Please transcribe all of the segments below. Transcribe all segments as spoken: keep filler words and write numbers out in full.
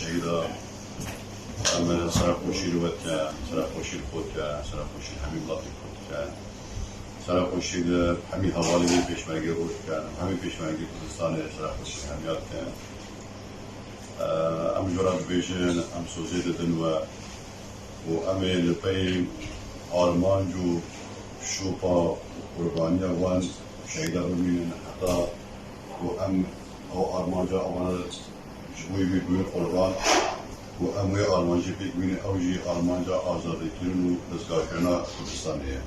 Şehîda, em serexweşî li we dikin, serexweşî li xwe dikin, serexweşî li hemî miletê Kurd dikin. Serexweşî li hemî hevalên wê pêşmergê rû dikin, hemî pêşmergê Kurdistanê serexweşî li hemiya dikin. Em ji we re dibêjin, em sozê didin we û em ê li pey armanc û şopa û qurbaniya wan şehîda bimînin heta ku em ew armanca wana ji bo wî bûyî qurban û em wê armancê pêk bînin, ew jî armanca azadîkirin û rizgarkirina Kurdistanê ye.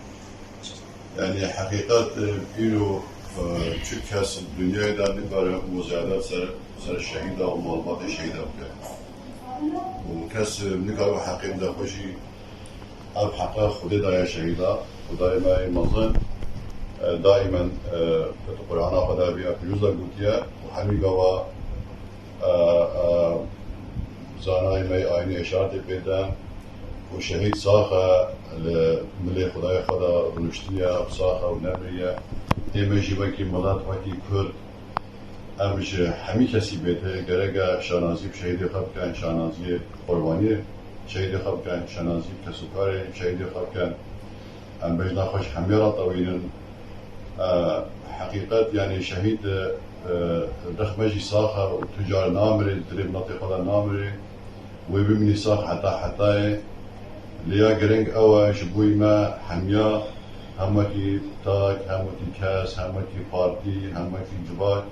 Yanî heqîqet, e, îro, e, çi kes dinyayê de nikare muzayede ser, ser şehîda û malbatê şehîda bike. Û kes, e, nikare heqê bide xwe jî. Ev heqa Xwedê daye şehîda. Xwedayê me yê mezin, e, daîmen, e, di Qur'ana xwe de vîya pîroz de gotiye û hemî gava, e, e, zanayê me yê ayînî îşaretê pê de û şehîd sax e, li milê Xwedayê xwe de rûniştiye, sax e û nemiriye. Ê me jî wekî milet, wekî Kurd, em ji hemî kesî bêtir gerek e şanazî bi şehîdê xwe bikin, şanaziyê qurbaniyê şehîdê xwe bikin, şanazî bi kesokarê şehîdê xwe bikin. Em bejna xwe ji hemiya re tewînin. E, heqîqet, yanî şehîd, e, rexme jî sax e û tu car namire, dilê miletê xwe de namire. Wê bimînî sax heta hetayê. Lê ya girîng ew e, ji bo me hemiya, hem wekî tak, hem wekî kes, hem wekî partî, hem wekî civak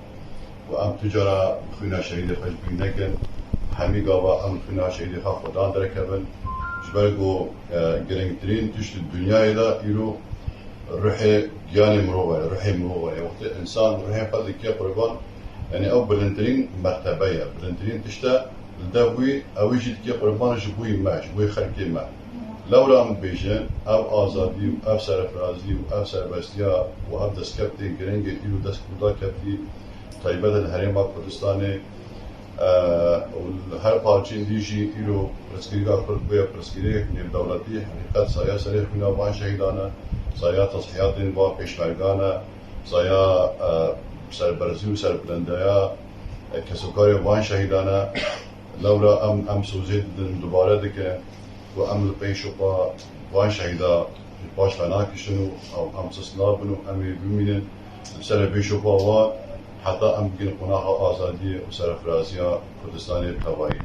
û em tu cara xwîna şehîdê xwe ji bîr nekin. Hemî gava em xwîna şehîdê xwe xwedan derkevin. Ji ber ku, e, girîngtirîn tişt di dinyayê de îro ruhê giyanê mirova ye, ruhê mirova ye. Wextê însan ruhê xwe dike qurban, yanî ew bilindtirîn mertebe ye, bilindtirîn tişt e li dev wî, ew jî dike qurban ji bo me, ji bo xelkê me. Lewra em bêjin, ev azadî û ev serfirazî û ev serbestiya û ev destkeftê giringê îro dest Kurda ketî, taybet li Herêma Kurdistanê, e, û li her parçeyên dî jî îro pirsgirêka Kurd bûye pirsgirêk nêvdewletî, heqîqet saya serê xwîna van şehîdan e, saya tezhiyatên van pêşmergan e, saya, e, serberzî û serbilendeya, e, kesokarê van şehîdan e. Lewra em, em sozê didin, dubare dikin ku em li pey şopa van şehîda ji paş ve nakişin û em, em sis nabin û em ê bimînin li ser vê şopa wan heta em bigin qonaxa azadiyê û serfiraziya Kurdistanê bi tevayî.